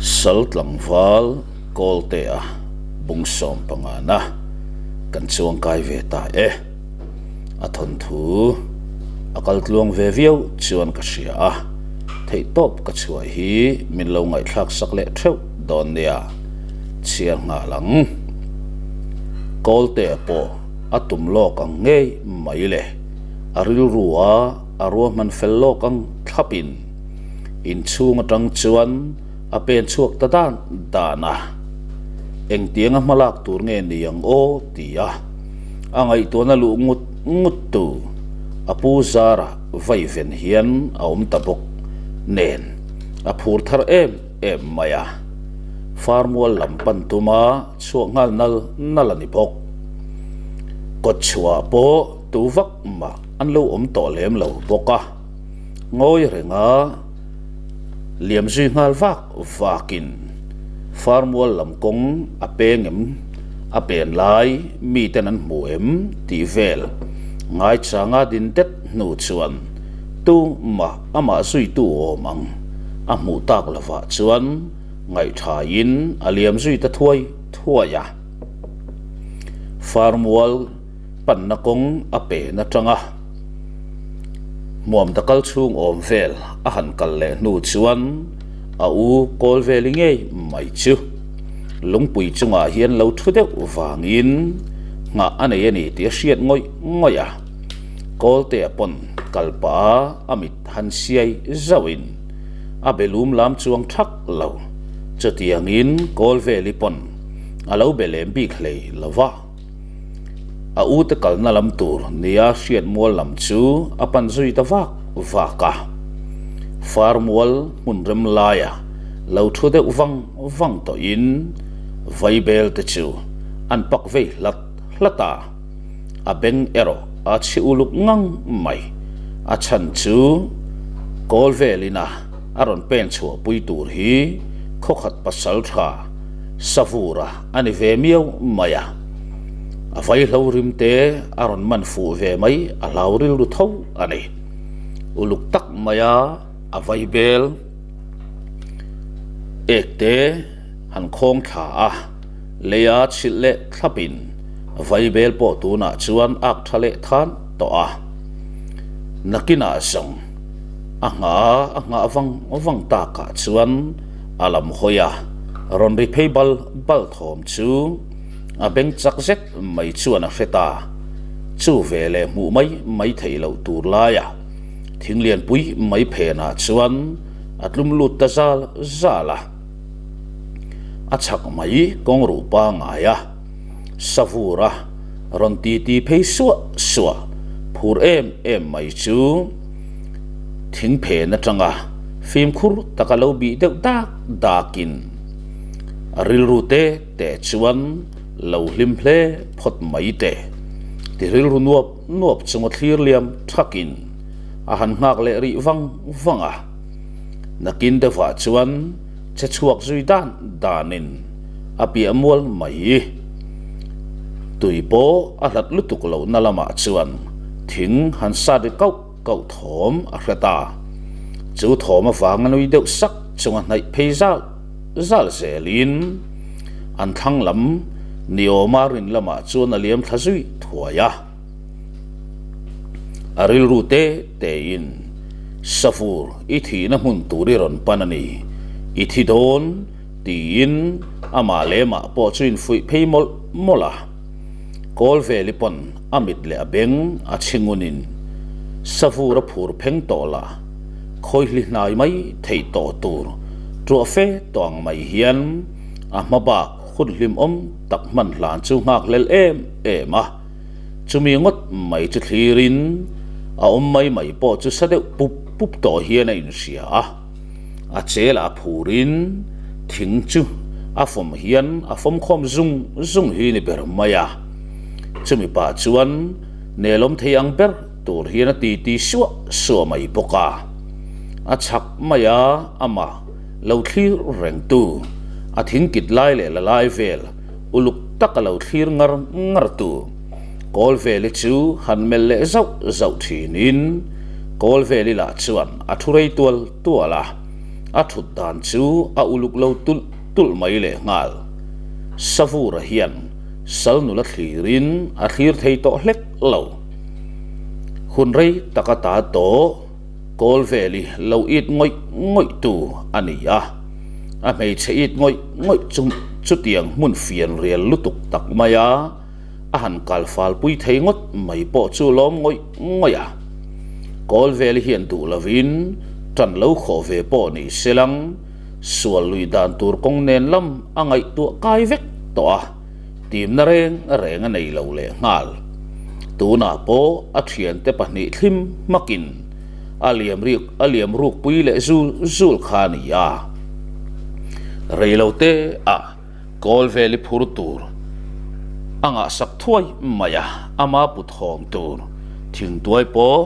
Sal tlangval Kawltea bung sawmpangana kan chuang kai ve ta e. A thawnthu a kal tluang ve viau chuan ka hria a, theihtawp ka chhuah hi min lo ngaihthlak sak leh theuh dawn nia, chhiar nghal ang. Kawltea pawh a tum lawk ang ngei mai le, a rilru a a ruahman fel lawk ang thlapin inchhung atang chuan a pen chhuak ta dan dan a, engtianga hmalak tur nge ni ang aw ti a, a ngaihtuahna luh ngut ngut tu a pu Zara vaiven hian a awm ta bawk nen a phur thar em em mai a, farmual lam pan tuma chhuak nghal nal nal a ni bawk. Kawtchhuah pawh tu vak mah an lo awm tawh lem lo bawk a, ngawi renga liam zui nghal vak vakin farmual lam kawng a peng em, a pen lai miten an hmu em tih vel ngaichanga din det hnu chuan tumah amah zuitu awm ang a hmuh tak lovah chuan ngaihthain a liam zui ta thuai thuai a. Farmual panna kawng a pen atanga hmuam ta kal chhung awm vel a han kal leh hnu chuan a u kawl veli ngei mai chu lungpui chungah hian lo thu deuh vangin nghah a nei a ni tih a hriat ngawih ngawih a. Kawltea pawn kal pah a mit han siai zauhin a be lum lam chuang thak lo. Chutiangin kawl veli pawn a lo be lem bik hlei lo va. A ute kalna lam tur nia hriat mual lam chu a pan zui ta vak vak a. Far mual hmun rem laia lo thu deuh vang vang tawhin vaibel te chu an pak vei hlat hlat a, a beng erawh a chhi uluk ngang mai. A chhan chu kawl velin a a rawn pen chhuah pui tur hi khawkhat pasal tha Savura a ni ve miau mai a, a vaihlo rim te a rawn man fuh ve mai a hlau rilru tho a ni. Uluk tak maia a vaibel ek te han khawng thla a, leia chhilh leh thlapin vaibel pawh tunah chuan ak tha leh than tawh a. Nakinah zawng a nghah a nghah vang vang takah chuan A lam hawi a, rawn ri phei bal bal thawm chu a beng chak zet mai chuan a hre ta. Chu ve leh hmuh mai mai theih loh tur laia thing lianpui mai phenah chuan a tlum lut ta zal zal a. A chhak mai kawng ruh pangngai a, savur a rawn ti ti phei suah suah phur em em mai chu thing phen atanga fimkhur taka lo bih deuh dak dakin a rilru te te chuan lo hlim hle phawt mai te ti rilru nuap nuap chunga thlir liam thakin a han nghak leh rih vang vang a. Nakin deuhah chuan che chhuak zui dan danin a piah mual mai. Tui pawh a hlat lutuk lohna lamah chuan thing han sat ri kauh kauh thawm a hre ta. Chu thawm avanga nui deuh sak chunga hnaih phei zal zal zelin an thlang lam niawma rin lamah chuan a liam thla zui thuai a. A rilru te tein Safur i thihna hmun tur i rawn pan a ni, i thi dawn tiin amah leh mah pawh chu infuih phei mawlh mawlh a. Kawl veli pawn a mit leh a beng a chhi ngunin Safur a phur pheng tawh la, khawihli hnai mai theih tawh tur ṭuah fe tawh ang mai hian a hma bak hun hlimawm tak hman hlan chu nghak hlel em em a. Chumi ngawt mai chu thlirin a awm mai mai pawh chu sa deuh pup pup tawh hian a inhria a, a chelah a phurin thing chu a fawm hian a fawm khawm zung zung hi ni ber mai a. Chumi pah chuan nelawm thei ang ber tur hian a titi suah suah mai bawk a. A chhak mai a, amah lo thlir rengtu a thing kit lai leh la lai vel Uluk taka lo thlir ngar ngar tu Kawlveli chu han melh leh zauh zauh thinin Kawlveli lah chuan a thu rei tual tual a. A thut dan chu a uluk lo tulh tulh mai lehnghal. Savura hian sal nula thlirin a thlir thei tawh hlek lo. Hun rei tak a ta tawh Kawlveli lo it ngawih ngawih tu a ni a. A hmeichhe it ngawih ngawih chu chutiang hmun fian rial lutuk tak mai a. A han kal fal pui thei ngawt mai pawh chu lawm ngawih ngawih a. Kawl vel hian duh lovin tan lo khawh ve pawh ni se lang, sual lui dan tur kawng nen lam a ngaihtuah kai vek tawh a, timna reng reng a nei lo leh nghal. Tunah pawh a thiante pahnih thlim hmakin a liam rik a liam ruk pui leh zul zul kha a ni a. Reilote ah. Kawl vel i phur tur a ngahsak thuai mai a, ama put hawm tur thingtuai pawh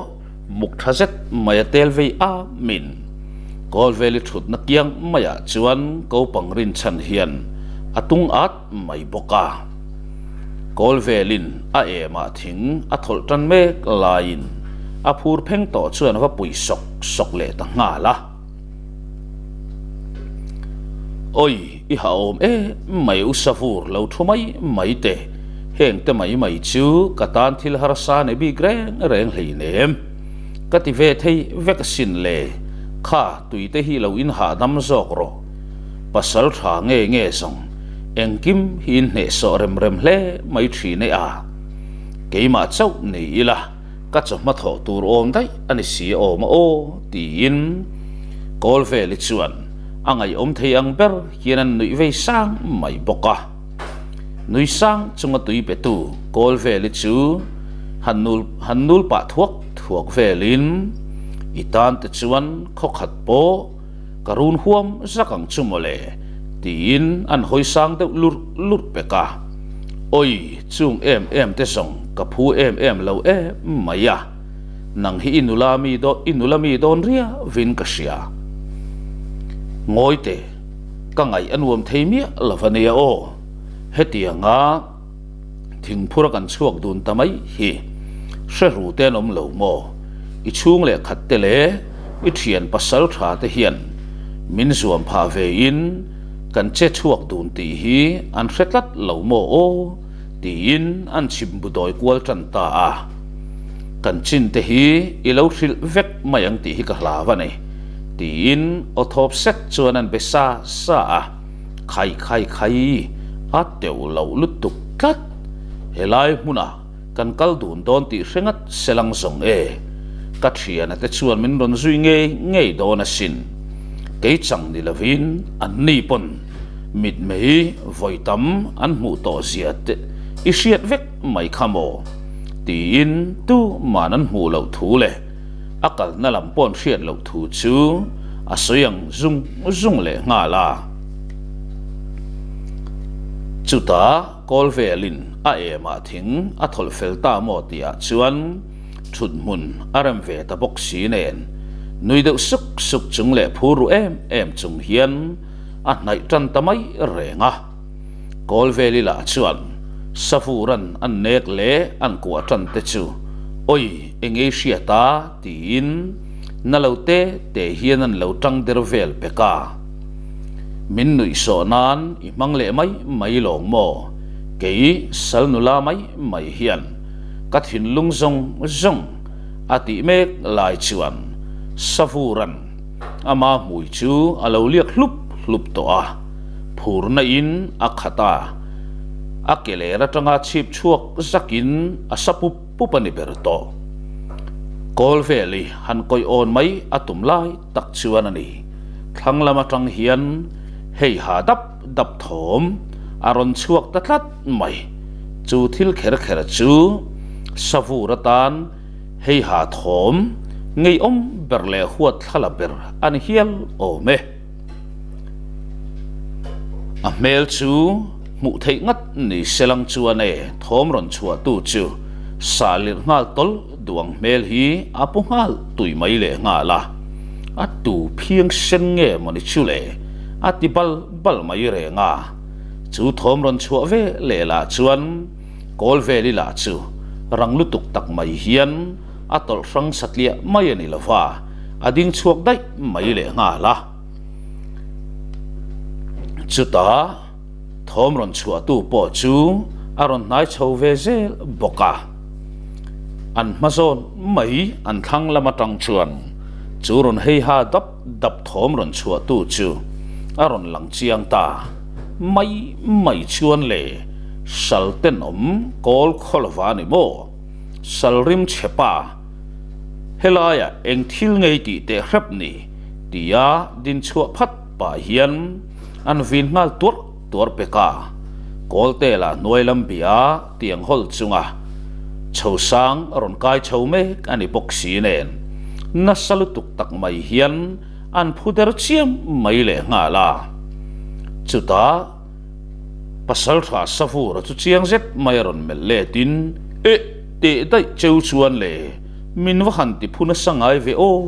muk tha zet mai a tel vei a min. Kawl vel i thutna kiang maiah chuan kopang rinchhan hian a tung at mai bawk a. Kawl velin a emah thing a thawlh tan mek laiin a phur pheng tawh chuan a va pui sawk sawk leh ta nghal a. Oi, i ha awm em mai u Savur lo thu mai mai teh, heng te mai mai chu ka tan thil harsa ni bik reng reng hleinem. Ka ti ve thei vek asin le, kha tui te hi lo in hahdam zawk rawh. Pasal tha nge nge zawng, engkim hi in hnehsawh rem rem hle mai thin e a. Keimah chauh ni ila. Ka chawhma thawh tur awm daih a ni si awm a aw tiin Kawlveli chuan a ngaihawm thei ang ber hian an nuih vei sang mai bawk a. Nui sang chunga tui petu Kawlveli chu han nul han nul pah thuak thuak velin i tan te chuan khawkhat pawh ka run huam zak ang chu mawle tiin an hawi sang deuh lurh lurh pek a. Awi, chung em em te zawng ka phu em em lo em mai a, nang hi i nula mi dawn i nula mi dawn riauvin ka hria. Ngawi teh, ka ngaih a nuam thei miah lo va nia aw, hetianga. Thingphur a kan chhuak dun ta mai hi hre ru te an awm lo maw? I chhung leh khat te leh i thian pasal tha te hian min zuam phah ve in kan che chhuak dun tih hi an hre tlat lo maw aw? tiin an chhim bu dawi kual tan ta a. Kan chin te hi i lo hrilh vek mai ang tih hi ka hlau a ni tiin aw thawp set chuan an be sa sa a. Khai khai khai, a teuh loh lutuk tlat. Helai hmunah kan kal dun dawn tih hre ngat se lang zawng e. Ka thiana te chuan min rawn zui ngei ngei dawn asin. Kei chang ni lovin an ni pawn mitmei vawi tam an hmuh tawh zia te i hriat vek mai kha maw? tiin tuman an hmuh loh thu leh a kalna lam paw'n hriat loh thu chu a sawi ang zung zung leh nghal a. Chutah Kawlvelin a emah thing a thawlh fel ta maw tihah chuan thut hmun a rem ve ta bawk si nen nui deuh suk suk chung leh phur ru em em chung hian a hnaih tan ta mai reng a. Kawlveli lah chuan Savuran an nek leh an kuah tan te chu Oi, eng ei hriat a? tiin na lo te te hian an lo tang der vel pek a. Min nuih sawh nan i hmang leh mai mai lawng maw? Kei sal nula mai mai hian ka thinlung zawng zawng a tih mek lai chuan Savuran ama hmui chu a lo liak hlup hlup tawh a. Phurna in a khat a, a ke ler atanga chhip chhuak zakin a sa pup pup a ni ber tawh. Kawl vel i han kawih awn mai a tum lai tak chuan a ni. Thlang lam atang hian hei ha dap dap thawm a rawn chhuak ta tlat mai. Chu thil kher kher chu Savur atan hei ha thawm ngeiawm ber leh huat thlala ber a ni hial awm e. A hmel chu hmuh theih ngat ni se lang chuan e thawm rawn chhuah tu chu sah lirh nghal tawlh duh ang hmel hi a pu nghal tui mai leh nghal a, a tu phiang sen nge mawni chu le a ti bal bal mai reng a, chu thawm rawn chhuah ve leh lah chuan kawl veli lah chu rang lutuk tak mai hian a tawlh hrang satliah mai a ni lova, a ding chhuak daih mai leh nghal a. Chutah thawm rawn chhuahtu pawh chu a rawn hnai chho ve zel bawk a. An hma zawn mai an thlang lam atang chuan chu rawn hei ha dap dap thawm rawn chhuahtu chu a rawn lang chiang ta mai mai chuan le sal tenawm kawl khaw lova ni maw? Sal rim chhe pa helaiah eng thil ngei tih teh hrep ni tia din chhuah phat pah hian an vin nghal tuarh tuarh pek a, Kawlte lah hnuai lam bia tiang hawl chunga chho sang a rawn kai chho mek a ni bawk si nen nasa lutuk tak mai hian an phu der chiam mai leh nghal a. Chutah Pasaltha Savura chu chiang zet mai a rawn melh letin, Eh, teh daih cheu chuan le, min va han ti phu nasa ngai ve aw.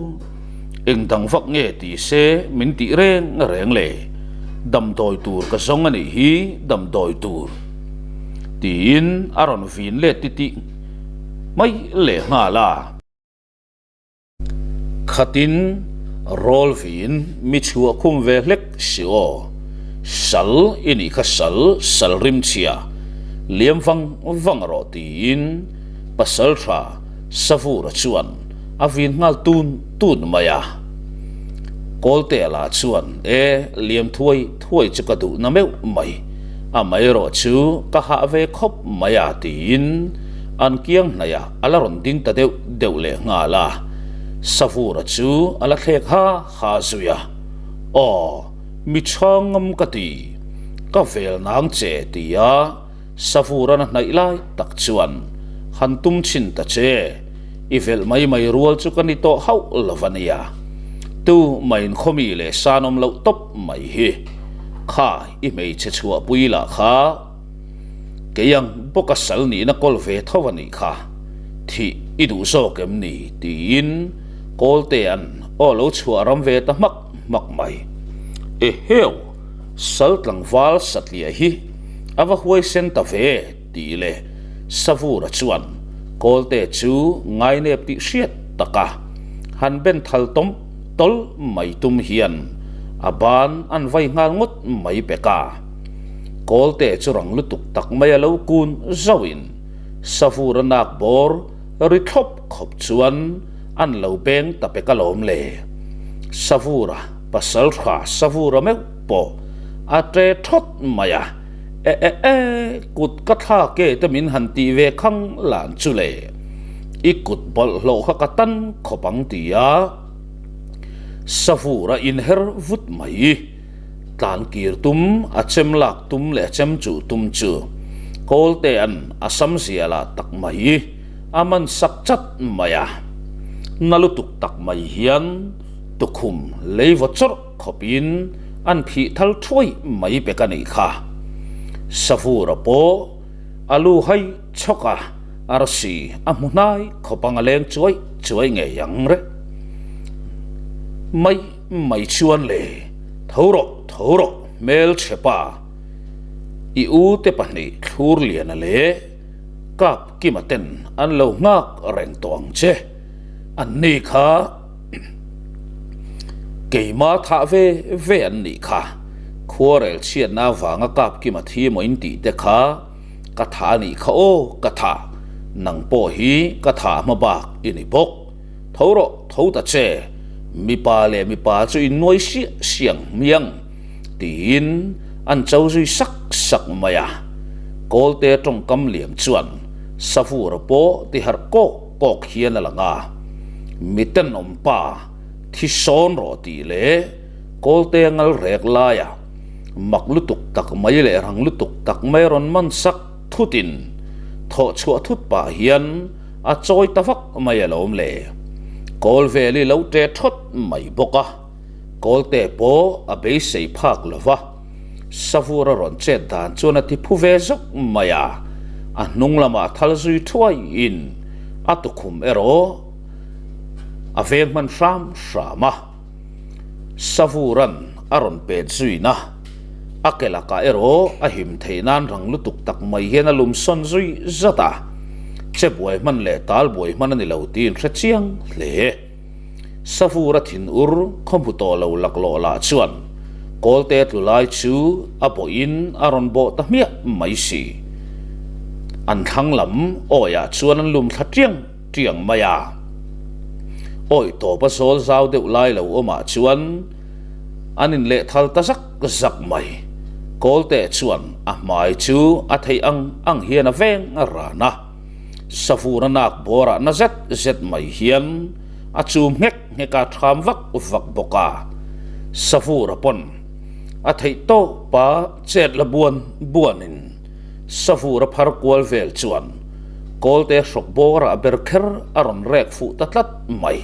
Eng dang vak nge ti se min tih reng reng le, damdawi tur ka zawng a nih hi, damdawi tur. Tiin a rawn vin let titih mai leh nghal a. Khatin rawl vin mi chhuah khum ve hlek si aw. Sal i nih kha sal, sal rim chhia, liam vang vang rawh tiin Pasaltha Savura chuan a vin nghal tun tun mai a. Kawltea lah chuan e liam thuai thuai chu ka duh na meuh mai, amaherawh chu ka hah ve khawp mai a tiin an kiang hnaih a la rawn ding ta deuh deuh leh nghal a, Savura chu a la thlek ha ha zui a, Aw, mi chhang ngam ka ti, ka vel nang che ti a, Savura'n a hnaih lai tak chuan han tum chhin ta che, i velh mai mai rual chu ka ni tawh hauh lo va nia, tu maiin khawmi leh sanawm loh tawp mai hi, kha i hmeichhe chhuahpui lah kha. Kei ang bawka sal nihna kawl ve tho a nih kha, thih i duh zawk em ni? tiin Kawltea'n aw lo chhuah ram ve ta hmak hmak mai. Eheu! Sal tlangval satliah hi a va huaisen ta ve tih leh Savura chuan Kawlte chu ngainep tih hriat taka han ben thal tawm tawl mai tum hian a ban an vai nghal ngawt mai pek a. Kawlte chu rang lutuk tak mai a lo kun zauhin Savur a nak bawr ri thlawp khawp chuan an lo beng ta pek alawm le. Savura pasaltha Savura meuh pawh a ṭe thawt mai a, E e e, kut ka thlak e te min han tih ve khang lan chu le. I kut bawlhhlawh kha ka tan khawp ang ti a, Savura inher vut mai. Tlan kir tum, a chem lak tum leh a chem chuh tum chu Kawltea'n a sam zia lah tak mai a man sak chat mai a. Na lutuk tak mai hian tukhum lei vaw chawrh khawpin an phih thal thuai mai pek a nih kha. Savura pawh a lu hai chhawk a, arsi a hmu hnai khawp ang a leng chuai chuai ngei ang reng mai. Mai chuan le, tho rawh, tho rawh, hmelchhe pa, i u te pahnih thlur liana leh kap kima ten an lo nghak reng tawh ang che, an ni kha keima thah ve ve an nih kha, khuarel chhiatna avanga kap kima thi maw in tih te kha ka thah a nih kha aw, ka thah, nang pawh hi ka thah hma bak i ni bawk. Tho rawh, tho ta che, mipa leh mipa chu in nuai siah siang hmiang, tiin an cho zui sak sak mai a. Kawlte tawngkam liam chuan Savura pawh ti harh kawk kawk hian a lang a. Mi tenawm pa, thi sawn rawh tih leh Kawlte ngal rek laia mak lutuk tak mai leh rang lutuk tak mai rawn man sak thutin thawh chhuah thut pah hian A chawi ta vak mai alawm le. Kawl vel i lo ṭe ṭhawt mai bawk a, Kawlte pawh a beisei phak lo va, Savur a rawn chet dan chuan a ti phu ve zawk mai a, a hnung lamah thal zui thuaiin a tukhum erawh a veng hman hram hram a. Savuran a rawn pet zuina a ke lakah erawh a him theih nan rang lutuk tak mai hian a lum sawn zui zat a, che buai hman leh tal buai hman a ni lo tiin hre chiang hle. Savura thinur khaw hmu tawh lo laklawh lah chuan Kawlte tlu lai chu a bawhin a rawn bawh ta hmiah mai si. An thlang lam awiah chuan an lum thla tiang tiang mai a. Awi tawp a zawl zau deuh lai lo awmah chuan an inlehthal ta zak zak mai. Kawlte chuan a hmai chu a theih ang ang hian a veng a ran a. Savur a nak bawrah na zet zet mai hian a chum nghek nghek a tham vak vak bawk a. Savur a pawn a theih tawp a chet la buan buanin Savur a phar kual vel chuan Kawlte hrawk bawrah ber kher a rawn rek fuh ta tlat mai.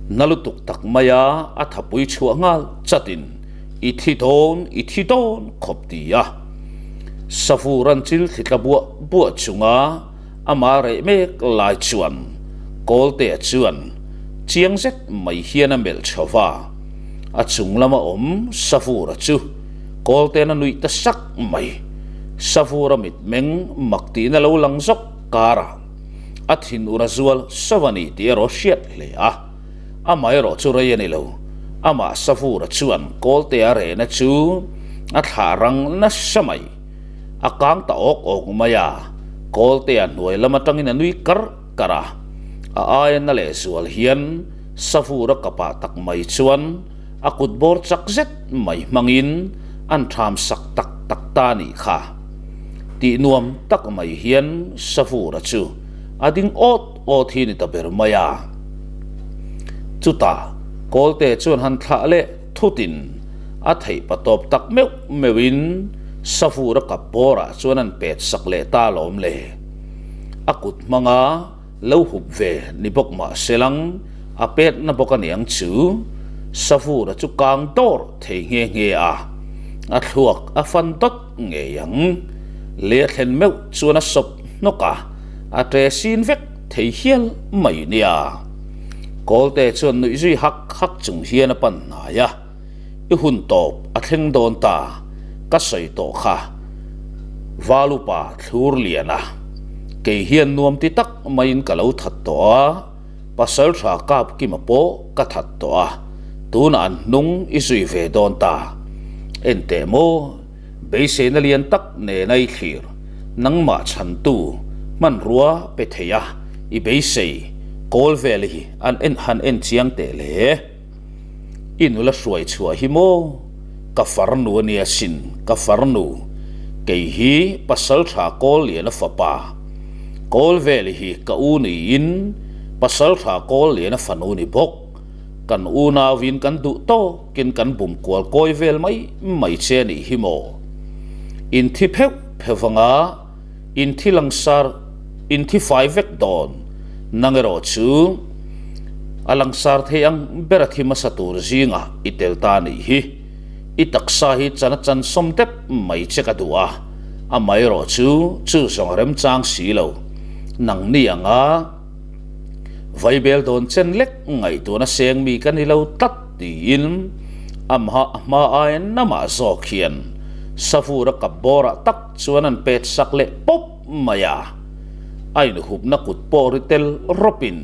Na lutuk tak maia a thapui chhuah nghal chatin I thi dawn, i thi dawn khawp ti a. Savur an chil thli tla buah buah chunga amah reh mek lai chuan Kawltea chuan chiang zet mai hian a melh chho va. A chung lama awm Savura chu Kawltean a nuih ta sak mai. Savura mitmeng mak tihna lo lang zawk karah a thinur a zual sauh a ni tih erawh a hriat hle a. Amaherawh chu rei a ni lo. Amah Savura chuan Kawltea rehna chu a thlah rang nasa mai. A kang ta awk awk mai a, Kawltea hnuai lam atangin a nui kar kar a. A aia na lehzual hian Savura kapah tak mai chuan a kut bawr chak zet mai hmangin an tham sak tak tak ta a nih kha. Tih nuam tak mai hian Savura chu a ding awt awt hi ni ta ber mai a. Chutah Kawlte chuan han thlah leh thutin a theih pa tawp tak meuh meuhin Savura kap bawrah chuan an pet sak leh ta alawm le. A kut hmanga lo hup ve ni bawk mah se lang a pet na bawk a niang chu Savura chu kang dawr thei nghe nghe a, a thluak a fan dawt ngei ang. Lei a thlen meuh chuan a sawp hnawk a. A ṭe sin vek thei hial mai nia. Kawlte chuan nuih zui hak hak chung hian a pan hnai a, I hun tawp a thleng dawn ta, ka sawi tawh kha. Valupa thlur lian a, kei hian nuam ti tak maiin ka lo that tawh a, Pasalṭha Kapkima pawh ka that tawh a, tunah an hnung i zui ve dawn ta. Enteh maw? Beiseina lian tak nena i thlir, nangmah chhantu hmanrua pe thei a, i beisei kawl vel hi an en han en chiang teh le. I nula hruai chhuah hi maw? Ka farnu a nia sin, ka farnu. Kei hi pasal tha kawl lian a fapa. Kawl vel hi ka u niin pasal tha kawl lian a fanu ni bawk. Kan unauin kan duh tawk. Kin kan bum kual kawi vel mai mai che a nih hi maw? In thi pheuh pheuh anga in thi langsar in thi fai vek dawn nang erawh chu a langsar thei ang ber a thi hmasa tur zingah i tel ta a nih hi. I taksa hi chan a chan sawm dep mai che ka duh a, amaherawh chu chu zawng a remchang si lo. Nangni anga. Vaibel dawn chen lek ngaihtuahna seng mi ka ni lo tlat tiin a hma aia namah zawk hian Savura kap bawrah tak chuan an pet sak leh pawp mai a. A inhupna kut pawh ri tel rawpin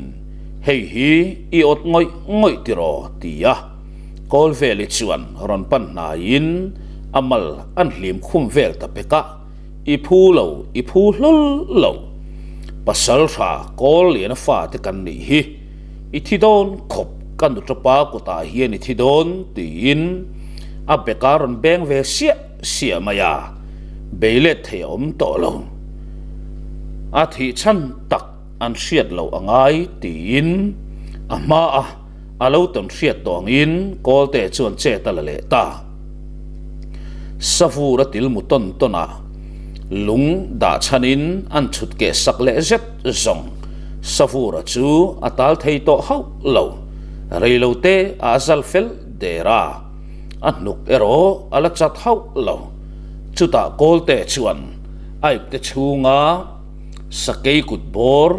hei hi i awt ngawih ngawih tiraw ti a Kawlveli chuan rawn pan hnaiin a mal an hlim khum vel ta pek a. I phu lo, i phu hlawl lo. Pasal tha kawl lian a fate kan nih hi. I thi dawn khawp ka nutapa kutah hian i thi dawn tiin a beka rawn beng ve siah siah mai a, bei let thei a awm tawh lo. A thih chhan tak an hriat loh a ngai tiin a hma a a lo tawn hriat tawh angin Kawlte chuan chet a la leh ta. Savur a til mu tawn tawn a, lung dah chhanin an chhut keh sak leh zet zawng. Savura chu a tal thei tawh hauh lo, rei lo te a zal fel der a, a hnuk erawh a la chat hauh lo. Chutah Kawlte chuan a ipte chhunga sakei kut bawr,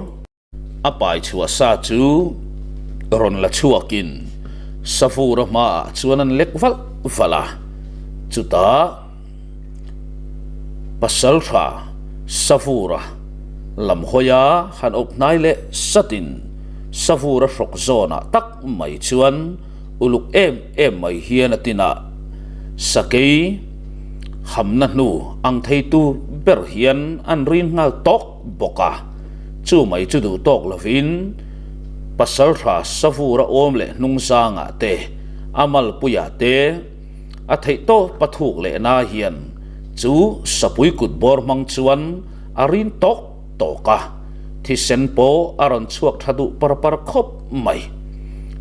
A pai chhuah sa chu rawn la chhuakin Savura hmaah chuan an lek valh valh a, chutah Pasaltha Savura lam hawia han awp hnai leh satin Savura hrawk zawnah tak mai chuan uluk em em mai hian a tin a. Sakei hamna hnu ang thei tur ber hian an rin nghal tawk bawk a, chu mai chu duh tawk lovin Pasaltha Savura awm leh hnung zangah te, a malpuiah te, a theih tawp a thuk leh na hian chu sapui kut bawr hmang chuan a rin tawk tawk a, thisen pawh a rawn chhuak tha duh par par khawp mai.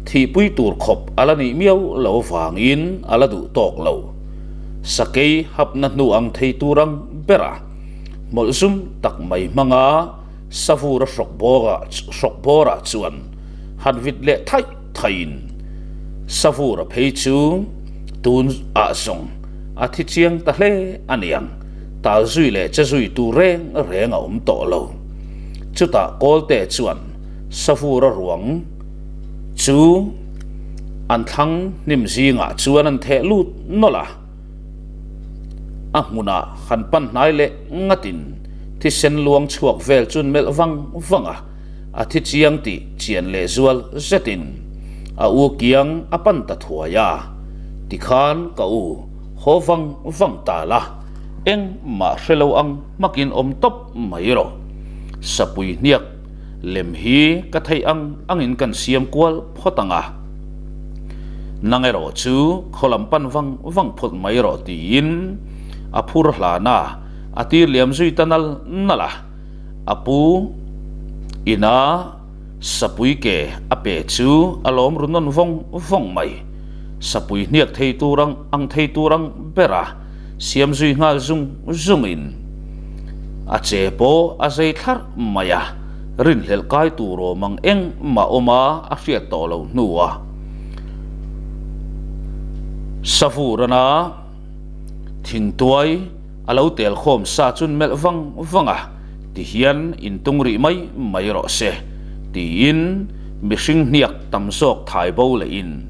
Thihpui tur khawp a la nih miau lo vangin a la duh tawk lo. Sakei hapna hnu ang thei tur ang bera hmawlh zum tak mai hmanga savura hrawk bawrah hrawk bawrah chuan han vit leh thaih thaihin savura phei chu tun ah zawng a thi chiang ta hle a niang. Tal zui leh che zui tu reng reng a awm tawh lo. Chutah Kawlte chuan Savura ruang chu an thlang hnim zingah chuan an theh lut nawlh a. A hmunah han pan hnai leh ngatin thisen luang chhuak vel chun melh vang vang a, a thi chiang tih chian leh zual zetin a u kiang a pan ta thuai a, Tikhan ka u. Haw vang vang ta la, engmah hre lo ang hmakin awm tawp mai rawh. Sapui hniak lem hi ka theih ang angin kan siam kual phawt ang a. Nang erawh chu khaw lam pan vang vang phawt mai rawh tiin a phur hlan a, a tir liam zui ta nal nal a. A pu ina Sapui ke a pe chu a lawm ru nawn vawng vawng mai. Sapui hniak thei tur ang ang thei tur ang ber a siam zui nghal zung zungin a che pawh a zei thlarh mai a, rinhlelh kai tur awm ang engmah awm a a hriat tawh loh hnuah Savurana thingtuai A lo tel khawm sa chun melh vang vang a, tihian intung rih mai mai rawh se, tiin mihring hniak tam zawk thai bo lehin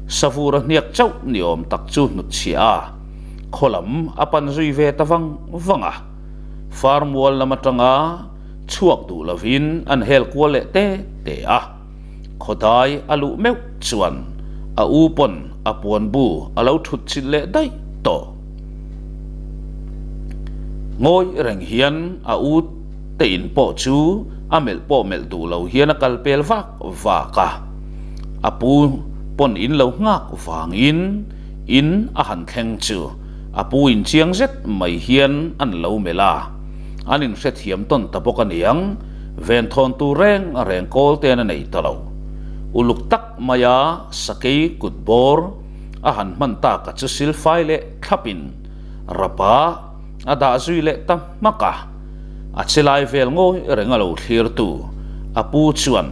Savura hniak chauh ni awm tak chu hnutchhiah a, khaw lam a pan zui ve ta vang vang a. Farmual lam atanga chhuak duh lovin an hel kual leh te te a. Khawdai a luh meuh chuan a u pawn a puan bu a lo thut chilh leh daih tawh. Ngawi reng hian a u te in pawh chu a melh pawh melh duh lo hian a kal pel vak vak a. A pu pawn in lo nghak vangin in a han thleng chu a pu in chiang zet mai hian an lo melh a. An inhrethiam tawn ta bawk aniang. Venthawn tur reng reng kawl ten a nei ta lo. Uluk tak maia sakei kut bawr a han hman tak a chu silfai leh thlapin rapa a dah zui leh ta hmak a. A che lai vel ngawi reng a lo thlirtu a pu chuan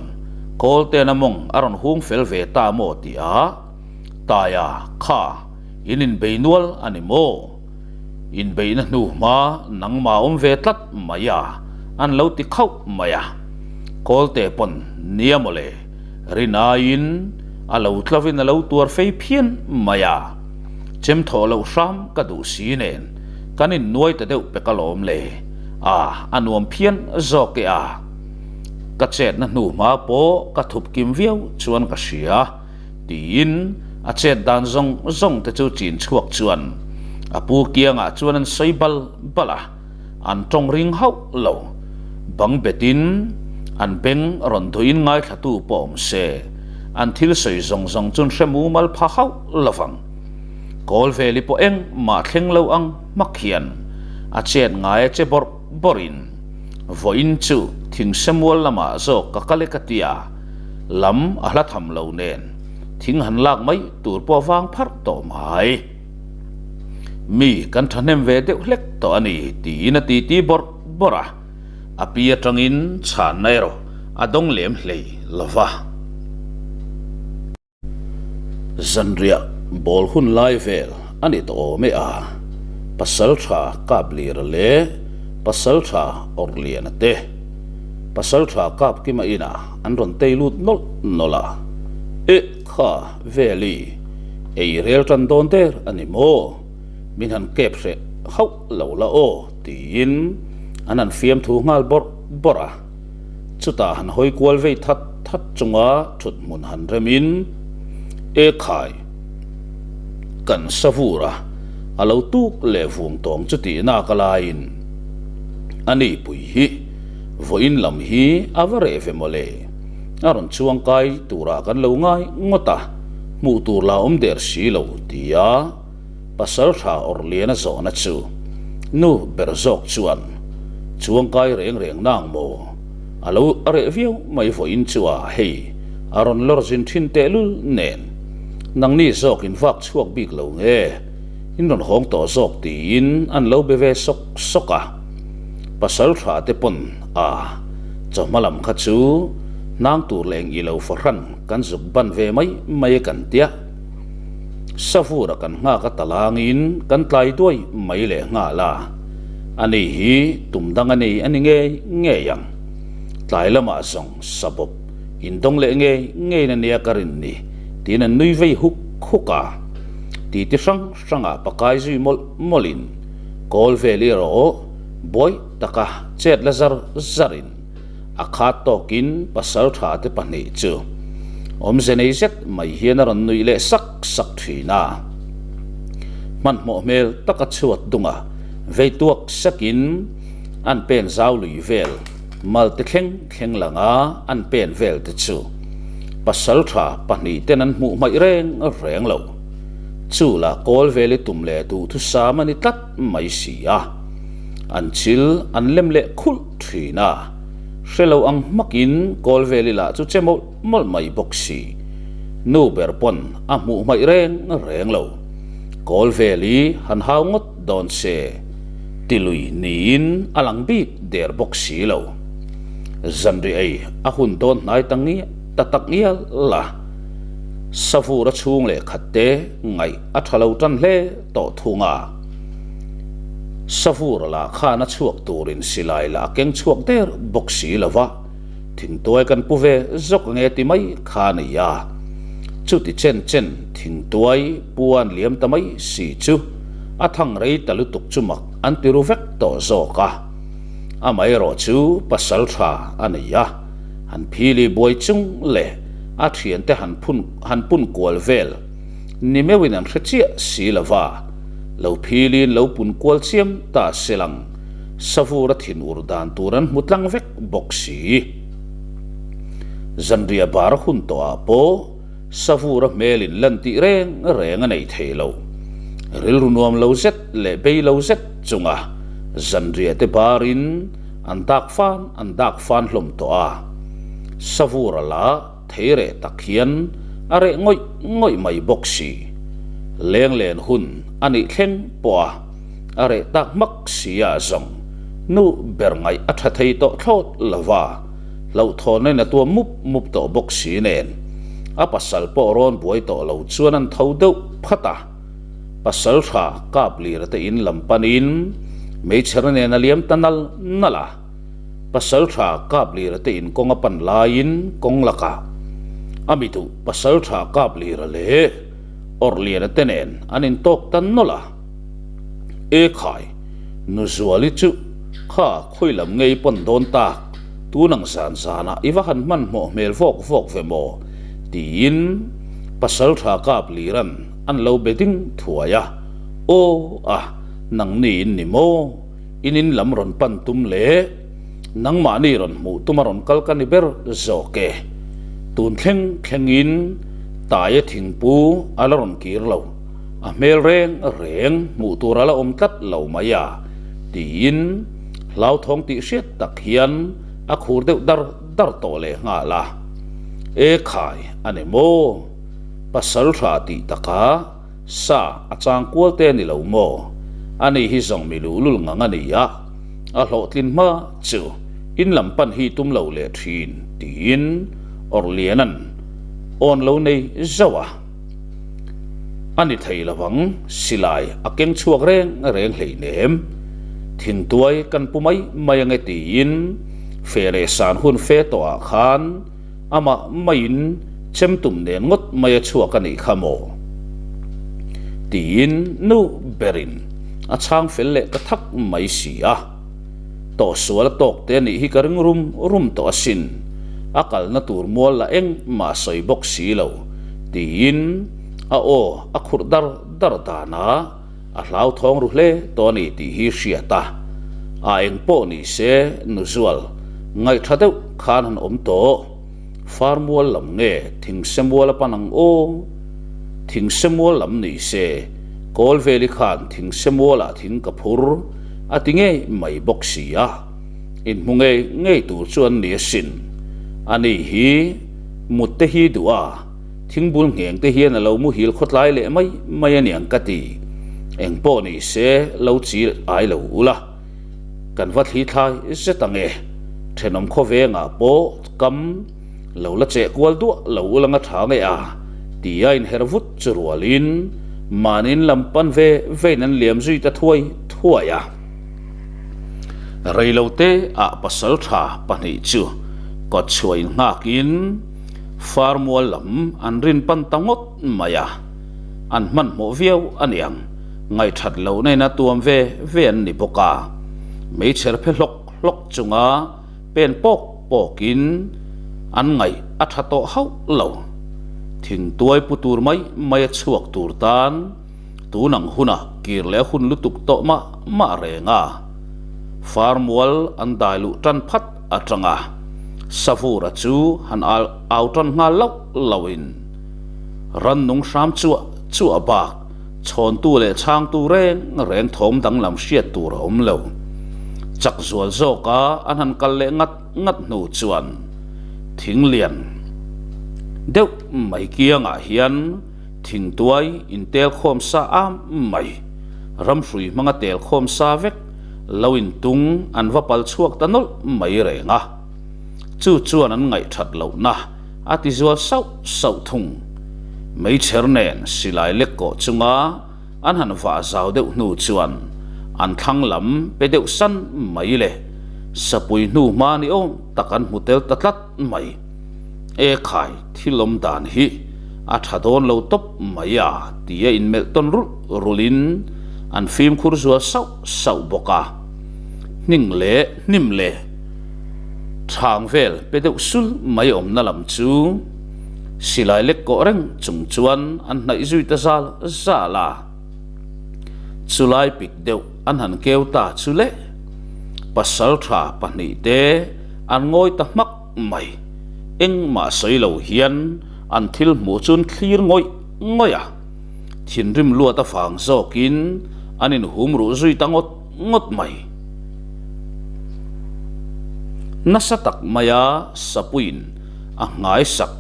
kawl ten a mawng a rawn hung fel ve ta maw tih a, Taia kha in inbei nual a ni maw? Inbeihna hnu hma nangmah awm ve tlat mai a, an lo ti khauh mai a. Kawlte pawn nia mawle, rin aiin a lo tlovin a lo tuar fei phian mai a. Chem thawh loh hram ka duh si nen kan innuai ta deuh pek alawm le, a a nuam phian zawk e a. Ka chetna hnu hma pawh ka thup kim viau chuan ka hria. Tiin a chet dan zawng zawng te chu chin chhuak chuan a pu kiangah chuan an sawi bal bal a, an tawng ring hauh lo. Bang betin an beng rawn duhin ngaithlatu pawh awm se, an thil sawi zawng zawng chuan hre mumal pha hauh lo vang. Kawlveli pawh engmah thleng lo ang hmak hian a chet ngai a che bawrh bawrhin vawiin chu thingsemual lamah zawk ka kal e ka ti a, Lam a hla tham lo nen thing han lak mai tur pawh vang pharh tawh mai. Mi kan thahnem ve deuh hlek tawh a ni tiin a titi bawrh bawrh a, a pi atangin chhanna erawh a dawng lem hlei lo va. Zanriah ball hun lai vel a ni tawh awm e a, Pasaltha Kaplira leh Pasaltha Awrhliana te Pasaltha Kapkima inah an rawn tei lut nawlh nawlh a, Eh kha Veli, ei rel tan dawn der a ni maw? Min han kep hreh hauh lo la aw tiin an han fiamthu nghal bawrh bawrh a. Chutah han hawi kual vei that that chunga thut hmun han remin, E khai, kan sa vur a. A lo tuk leh vung tawng chu tih nak a laiin a ni pui hi vawiin lam hi a va reh ve mawle. A rawn chuang kai turah kan lo ngai ngawt a, hmuh tur la awm der si lo tia pasal tha Awrliana zawhna chu nu ber zawk chuan chuang kai reng reng nang maw? A lo a reh viau mai vawiin chu a hei a rawn lawr zin thin tehlul nen nangni zawk in vak chhuak bik lo nge in rawn hawng tawh zawk tiin an lo be ve sawk sawk a. Pasal tha te pawn a chawhma lam kha chu hnang tur leh eng ilo fahran kan zuk ban ve mai mai e kan tia. Savura kan nghak a talangin kan tlai duai mai leh nghal a, ani hi tum dang a nei a ni ngei ngei ang. Tlai lamah zawng sabawp indawng leh ngei ngeiin a nia ka rin ni tiin an nui vei huk huk a. Titi hrang hrangah pakai zui mawlh mawlhin kawl vel erawh buai taka chet la zar zarin A khat tawkin pasaltha te pahnih chu awmze nei zet mai hian a rawn nuih leh sak sak thin a. Hmanhmawh hmel taka chhuat dunga vei tuak sakin an pen zau lui vel mal te thleng thleng langa an pen vel te chu pasaltha pahnih ten an hmuh hmaih reng reng lo. Chu lah kawl vel i tum leh duhthusam a ni tlat mai si a. An chil an lem leh khulh thin a, hre lo ang hmakin kawl vel ila chu che mawlh mawlh mai bawk si. Nu ber pawn a hmuh hmaih reng reng lo. Kawl vel i han hau ngawt dawn se, ti lui niin a lang bik der bawk si lo. Zanri ei a hun dawn hnai ta ngial ta tak ngial la, Savura chhung leh khat te ngaih a tha lo tan hle tawh thung a. Savura lah khan a chhuak turin silai lah a keng chhuak der bawk si lo va, thingtuai kan pu ve zawk ange ti mai kha a ni a. Chuti chen chen thingtuai puan liam ta mai si chu a thang rei ta lutuk chu mak an ti ru vek tawh zawk a. Amaherawh chu pasal tha a nei a, han phili buai chung leh a thiante han phun han pun kual vel ni meuhin an hre chiah si lo va. Lo philin lo pun kual chiam ta se lang, Savura thin ur dan tur an hmu tlang vek bawk si. Zanriah bar hun tawhah pawh Savura hmelin lan tih reng reng a nei thei lo. Rilru nuam lo zet leh bei lo zet chunga zanriah te barin an dak fan an dak fan hlawm tawh a. Savura lah Thei reh tak hian a reh ngawih ngawih mai bawk si. Leng len hun a nih thleng pawh a, a reh tak hmak si a zawng nu ber ngaih a tha thei tawh thlawt lo va, hlauhthawn in a tuam mup mup tawh bawk si nen a pasal pawh rawn buai tawh lo chuan an tho deuh phat a. Pasal tha kap lira te in lam panin meichher nen a liam ta nal nal a. Pasaltha Kaplira te in kawng a pan laiin kawng lakah a mi duh Pasaltha Kaplira leh Awrhliana te nen an intawk ta nawlh a. E khai, Nuzuali chu kha khawi lam ngei pawn dawn tak, tun ang zan zanah i va han hmanhmawh hmel vawk vawk ve maw? tiin Pasaltha Kaplira'n an lo be ding thuai a. Aw a, nangni in ni maw? In in lam rawn pan tum leh nangmahni rawn hmuh tuma rawn kal ka ni ber zawk e. Tun thleng thlengin Taia thingpu a la rawn kir lo, a hmel reng reng hmuh tur a la awm tlat lo mai a, tiin hlauthawng tih hriat tak hian a khur deuh dar dar tawh leh nghal a. E khai a ni maw? Pasal tha tih takah Sa a chang kual te a ni lo maw? Ani hi zawng mi luhlul ngang a ni a, a hlawhtlin hma chu in lam pan hi tum lo leh thin tiin Awrhliana'n awn lo nei zauh a. A ni thei lo ang, silai a keng chhuak reng reng hleinem. Thingtuai kan pu mai mai ange tiin fe leh san hun fe tawhah khan Amah maiin chemtum nen ngawt mai a chhuak a nih kha maw? Tiin nu berin a chhang fel leh ta thak mai si a. Tawhsual a tawk te a nih hi ka ring rum rum tawh asin, a kalna tur mual la engmah a sawi bawk si lo, tiin a aw a khurh dar dar danah. A hlauthawng ru hle tawh a ni tih hi hriat a, a eng pawh ni se Nuzual ngaihṭha deuh khan han awm tawh. Farmual lam nge Thingsemual a pan ang aw? Thingsemual lam ni se Kawlveli khan Thingsemualah thing ka phur a ti ngei mai bawk si a, inhmu ngei ngei tur chu an ni asin. Ani hi mut te hi duh a. Thingbul ngheng te hian a lo muhil khawtlai leh mai mai a niang ka ti. Eng pawh ni se lo chil ai lo ula. Kan va thli thlai zet ang e. Thenawm khawvengah pawh kam lo la cheh kual duah lo ula nga tha nge a ti a inher vut chu rualin mahni in lam pan ve vein an liam zui ta thuai thuai a. Reilote ah pasaltha pahnih chu kawtchhuah innghakin Farmual lam an rin pan ta ngawt mai a, an hmanhmawh viau a niang, ngaihthat lohna in a tuam ve ve an ni bawk a, meichher phe hlawk hlawk chunga pen pawk pawkin an ngaih a tha tawh hauh lo. Thingtuai pu tur mai mai a chhuak tur tan tun ang hunah kir leh a hun lutuk tawh mah mah reng a, Farmual an dai luh tan phat atanga Savura chu han au tan nghal loh lohin rannung hram chuah chuah bak chhawntu leh chhangtu reng reng thawm danglam hriat tur a awm lo. Chak zual zawka an han kal leh ngat ngat hnu chuan thing lian deuh mai kiangah hian thingtuai intel khawm sa am mai, ramhrui hmanga tel khawm sa vek lo intung an va pal chhuak ta nawlh mai reng a. Chu chuan an ngaihthat lohna a ti zual sauh sauh thung. Meichher nen silai lek kawh chunga an han vah zau deuh hnu chuan an thlang lam pe deuh san mai le sapui hnu hma ni awm tak an hmu tel ta tlat mai. E khai, thil awm dan hi a tha dawn lo tawp mai a tia inmelh tawn rulh rulhin an fimkhur zual sauh sauh bawk a. Hning leh hnim leh thang vel pe deuh sul mai awmna lam chu silai lek kawh reng chung chuan an hnaih zui ta zal zal a. Chulai pik deuh an han keu ta chu le pasaltha pahnihte an ngawi ta hmak mai. Engmah sawi lo hian an thil hmuh chu an thlir ngawih ngawih a, thinrim luat avang zawkin an inhum ruh zui ta ngawt ngawt mai. Nasa tak maia Sapuiin a nghaisak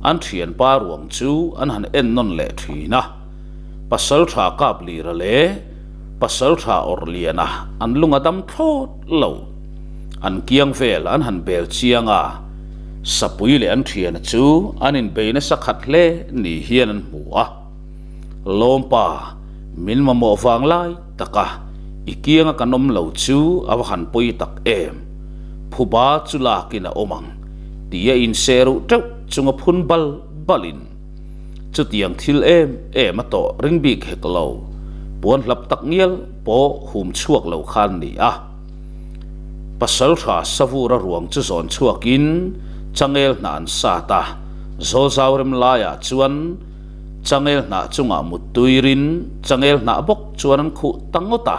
an thianpa ruang chu an han en nawn leh thin a, Pasaltha Kaplira leh Pasaltha Awrhliana an lung a dam thlawt lo. An kiang vel an han bel chiang a, Sapui leh an thiana chu an inbei nasa khat hle ni hian an hmu a. Lawmpa, min mamawh vang lai taka i kianga kan awm lo chu a va han pawi tak em? Phuba chu lakin a awm ang tih a inseh ruh teuh chunga phun bal balin chutiang thil em em a tawh ring bik hek lo, puan hlap tak ngial pawh hum chhuak lo khan ni a. Pasaltha Savura ruang chu zawn chhuakin changel hnah an sat a, Zawlzau rem laiah chuan changel hnah chungah muttuirin changel hnah bawk chuan an khuh ta ngawt a.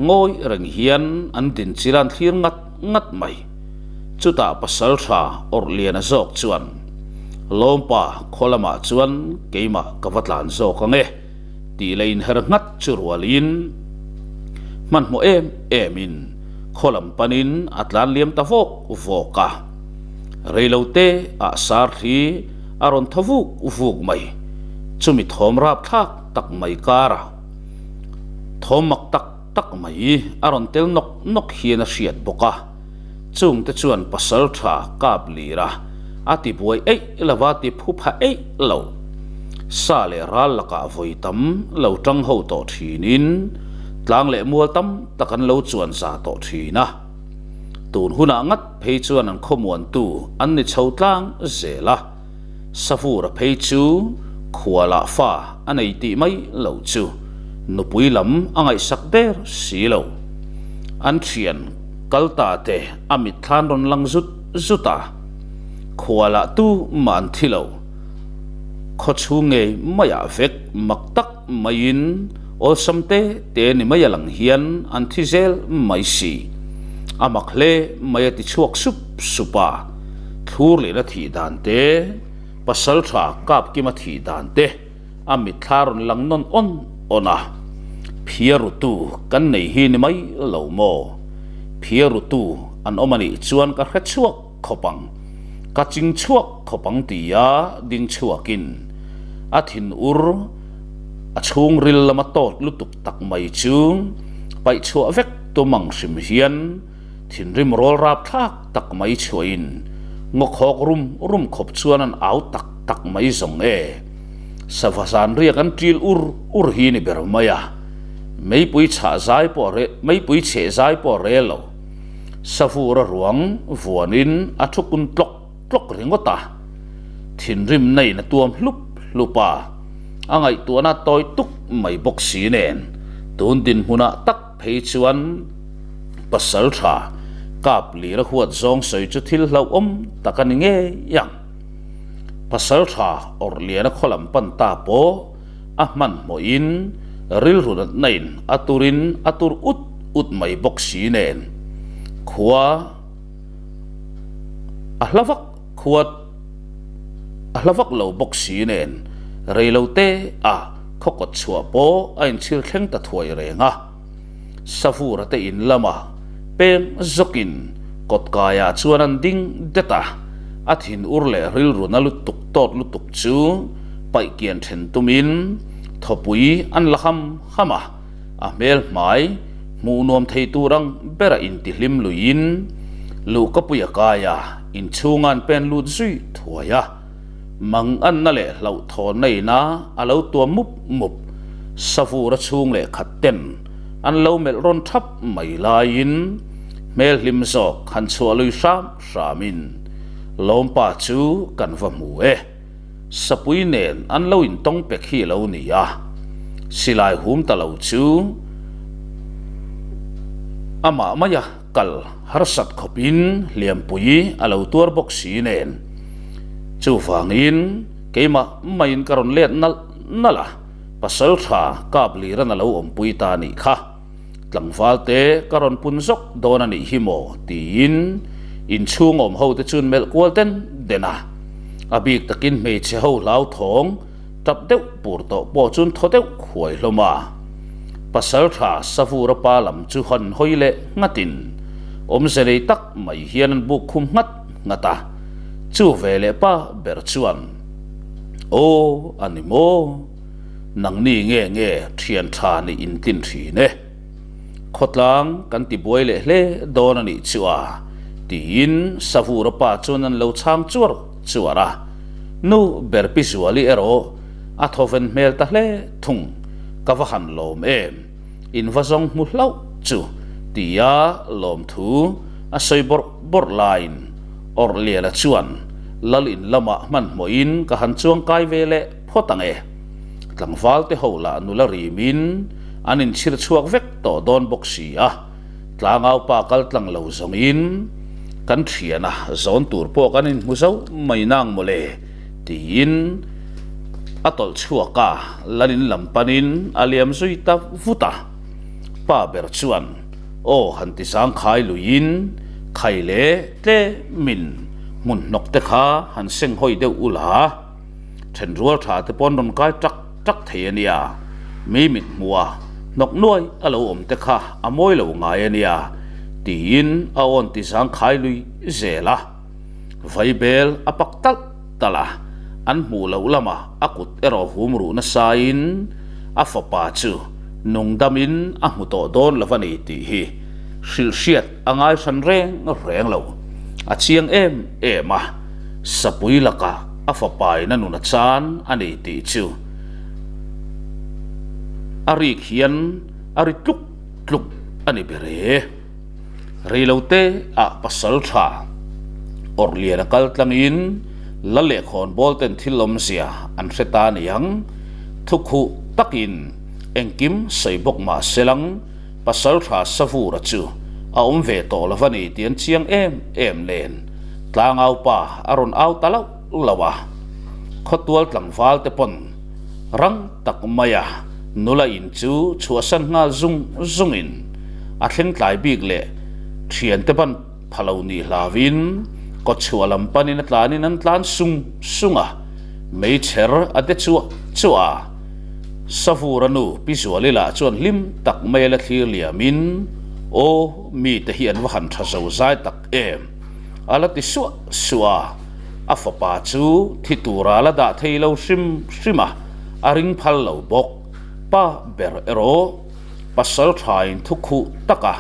Ngawi reng hian an din chil an thlir ngat ngat mai. Chutah Pasaltha Awrhliana zawk chuan, Lawmpa, khaw lamah chuan keimah ka va tlan zawk ang e. Tih leh inher nghat chu rualin hmanhmawh em emin khaw lam panin a tlan liam ta vawk vawk a. Reilote ah sar thli a rawn thaw vuk vuk mai. Chumi thawm rapthlak tak mai karah thawm mak tak tak mai a rawn tel nawk nawk hian a hriat bawk a. Chungte chuan pasal tha kap lir a, a ti buai eih lova ti phu pha eih lo. Sa leh ral lakah vawi tam lo tang ho tawh thinin tlang leh mual tam tak an lo chuan za tawh thin a. Tun hunah ngat phei chuan an khawmuantu an ni chho tlang zel a. Savura phei chu khualah fa a nei tih mai lo chu nupui lam a ngaihsak der si lo. An thian kal ta te a mitthlan rawn lang zut zut a, khualah tu mah an thi lo. Khaw chhung ngei maiah vek mak tak maiin Awlsam te te ni mai a lang hian an thi zel mai si. A mak hle mai a ti chhuak sup sup a. Thlur lehna thih dan te, pasal tha kap kima thih dan te a mitthla rawn lang nawn awn awn a. Phiarutu kan nei hi ni mai lo maw? Phiarutu an awm a nih chuan ka hre chhuak khawp ang. Ka ching chhuak khawp ang tia ding chhuakin a thin ur a chhungril lama tawt lutuk tak mai chu paih chhuah vek tum ang hrim hian thinrim rawl rap thlak tak mai chhuahin ngawkhawk rum rum khawp chuan an au tak tak mai zawng e. Sava zan riak an ṭil ur ur hi ni ber mai a, meipui chhah zai pawh meipui chheh zai pawh a rel lo. Savura ruang vuanin a thu kun tlawk tlawk ringawt a, thinrim naiin a tuam hlup hlup a, a ngaihtuahna tawi tuk mai bawk si nen tun dinhmunah tak phei chuan pasal tha kap lir a huat zawng sawi chu thil hlauhawm tak a ni ngei ang. Pasal tha awrh lian a khaw lam pan ta pawh a hmanhmawhin rilru natna in a turin a tur ut ut mai bawk si nen khua a hla vak khua a hla vak lo bawk si nen reilo te a khaw kawt chhuah pawh a inchhir thleng ta thuai reng a. Savura te in lamah peng zawkin kawtkaiah chuan an ding det a, a thin ur leh rilru na lutuk tawt lutuk chu paih kian then tumin thawpui an la ham ham a, a hmel hmai hmuh nuam thei tur ang bera intihlim luiin luhkapui a kai a, inchhunga an pen lut zui thuai a. Manganna leh hlauhthawnna ina a lo tuam mup mup, Savura chhung leh khat ten an lo melh rawn thap mai laiin hmel hlim zawk han chhuah lui hram hramin Lawmpa chu kan va hmu e. Sapui nen an lo intawng pek hi a lo ni a, silai hum ta lo chu amah maia kal harsat khawpin hliampui a lo tuar bawk si nen. Chuvangin keimah maiin ka rawn let nalh nalh a, pasal tha kap liran a lo awmpui ta a nih kha. Tlangval te ka rawn pun zawk dawn a nih hi maw tiin inchhung awm ho te chuan melh kual den den a. A bik takin hmeichhe ho hlauthawng tap deuh pur tawh pawh chuan thaw deuh huai hlawm a. Pasal tha Savura pa lam chu han hawi leh nghatin awmze nei tak mai hian an buk khum nghat nghat a. Chu ve leh pa ber chuan, Aw, a ni maw? Nangni nge nge thian tha nih in tlin thin e. Khawtlang kan ti buai leh hle dawn a nih chu a, tiin Savura pa chuan an lo chhang chuar chuar a. Nu ber Pi Zuali erawh a thawven hmel ta hle thung, Ka va han lawm em? In va zawng hmu hlauh chu tia lawmthu a sawi bawrh bawrh laiin Awrhliana chuan Lal in lamah hmanhmawhin ka han chuang kai ve leh phawt ang e. Tlangval te ho lah nula rimin an inchhir chhuak vek tawh dawn bawk si a, tlangau pa kal tlang lo zawngin kan thiana zawn tur pawh kan inhmu zo mai nang mawle tiin a tawlh chhuak a, Lal in lam panin a liam zui ta vut a. Pa ber chuan aw han ti zangkhai luiin khai leh tlemin hmun hnawk te kha han seng hawi deuh ula, thenrual tha te pawn rawn kai tak tak thei a nia, mi mit hmuha hnawk nuai a lo awm te kha a mawi lo ngai a nia tiin a awn ti zangkhai lui zel a. Vaibel a pak talh talh a, an hmuh loh lamah a kut erawh hum ruh nasain a fapa chu nungdamin a hmu tawh dawn lo a ni tih hi hrilh hriat a ngai hran reng reng lo. A chiang em em a, sapui lakah a fapain a nun a chan a ni tih chu a rik hian a ri tluk tluk a ni ber e. Reilote ah pasal tha Awrhlian a kal tlangin la leh khawnbawl ten thil awmzia an hre ta niang. Thukhuh takin engkim sawi bawk mah selang pasal tha Savura chu a awm ve tawh lo va ni tih an chiang em em nen tlangau pa a rawn au ta lauh lauh a. Khawtual tlangval te pawn rang tak maia Nula in chu chhuahsan nghal zung zungin a thleng tlai bik leh thiante ban pha lo nih hlauin kawtchhuah lam panin a tlanin an tlan sung sung a, meichher a de chuah chuah a. Savura nu Pi Zuali lah chuan hlim tak mai a la thlir liamin, Aw, mite hi an va han tha zo zai tak em? A la ti suah suah a, a fapa chu thi tura la dah thei lo hrim hrim a, a ring phal lo bawk. Pa ber erawh pasal thain thu khuh taka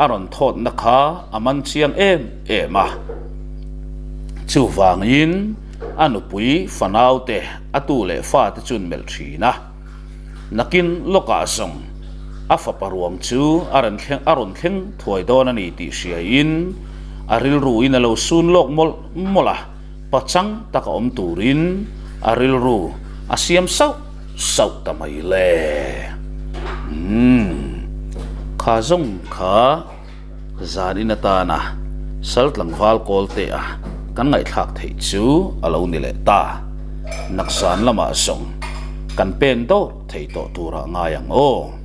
a rawn thawtna kha a man chiang em em a. Chuvangin a nupui fanaute a tu leh fate chuan melh thin a. Nakin lawkah zawng a fapa ruang chu a rawn thleng a rawn thleng thuai dawn a ni tih hriaiin a rilruin a lo sun lawk mawlh mawlh a, pachang taka awm turin a rilru a siam sauh sauh ta mai le. Umm, kha zawng kha. Zan in atana sal tlangval kawl te a kan ngaihthlak theih chu a lo ni leh ta. Nakzan lamah zawng kan pen dawr thei tawh turah ngai ang aw.